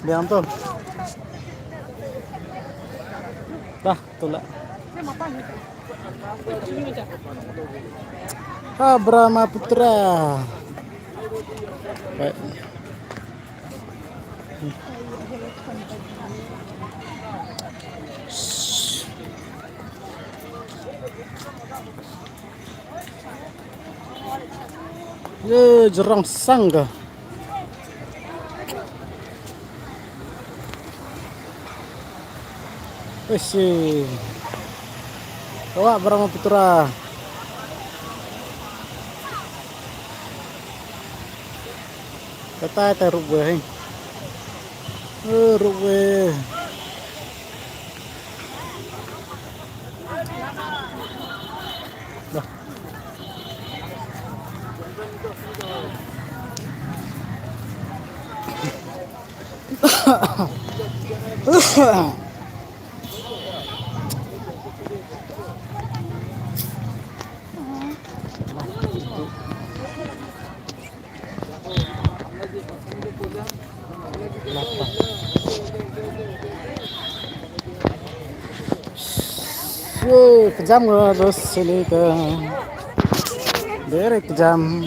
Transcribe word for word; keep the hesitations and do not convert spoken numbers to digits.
Biang tu. Dah, tu lah. Ah, Brahmaputra. Baik. Ye, jrong sang ka. Isi. Awak Brahmaputra. Kata ta rup wei. Eh, rup wei. Dah. Ye, kejam nga terus sini ke. Dere kejam.